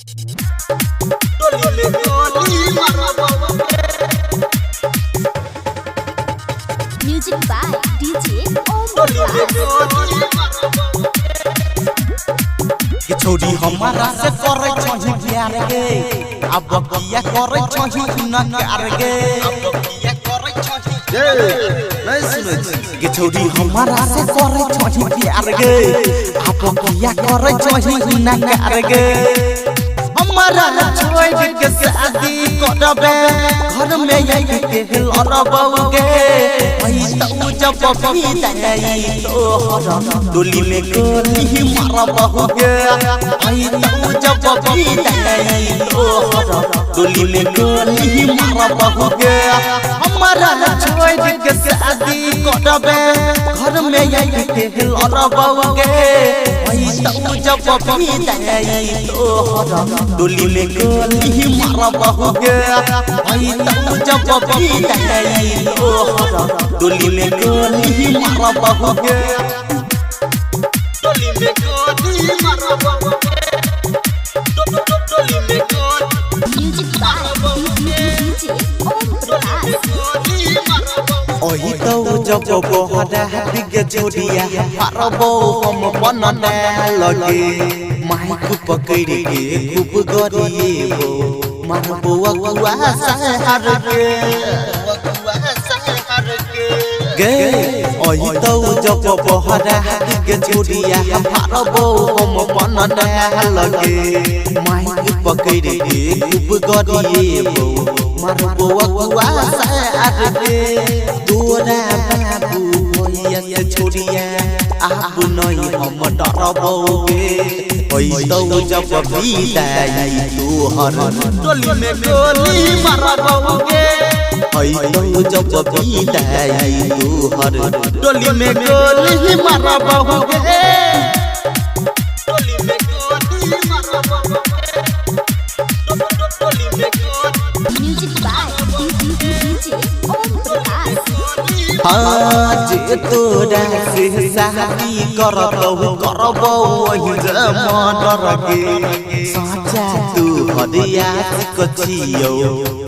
Music by DJ Om Prakash. के छोरी हमारा से करे छही प्यार गे, अब किया करे छही नकार गे। के छोरी हमारा से करे छही प्यार गे, अब किया करे छही नकार गे। हमारा छोड़ के शादी करबे, घर में आई के लड़बौगे। वही तो जब विदाई तोहर डोली में गोली मारबौगे। वही तो जब विदाई तोहर डोली में गोली मारबौगे। हमारा छोड़ के शादी करबे, घर में आई के लड़बौगे। वही तो जब विदाई तोहर डोली में गोली मारबौगे। वही तो जब विदाई तोहर डोली में गोली मारबौगे। Music by DJ Om Prakash. ओही तो जब बहरा के छोड़िया मारबो हम बनने लगे। माइक पकड़ के खूब गरिएबो मारबो अगुआ सहार के गे। ओही तो जब बहरा के छोड़िया मारबो हम बनने लगे। माइक पकड़ के खूब गरिएबो मारबो अगुआ सहार के। तोरा बाबू भैया से छोड़िया आप नहीं हम डरबौगे। तो जब विदाई तोहर डोली में गोली मारबौगे। तो जब विदाई तोहर डोली में गोली मारबौगे। Music by DJ Om Prakash. आज तोरा से शादी करतौ करबौ वही जमडर के। साचा तू हरियास कछियौ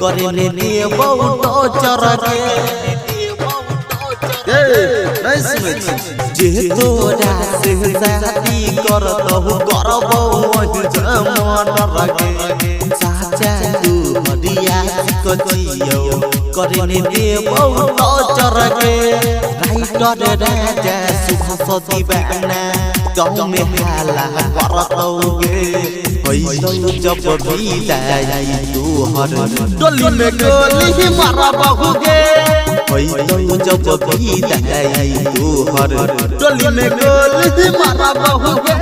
करने देबौ टोचर के। जे तोरा से शादी करतौ करबौ वही जमडर के। साचा तू हरियास कछियौ करने देबौ टोचर के। राइटर राजा सुभाष दीवाना गाँव में हाला करतौगे। जब विदाई तोहर डोली में गोली मारबौगे। जब विदाई तोहर डोली में गोली मारबौगे।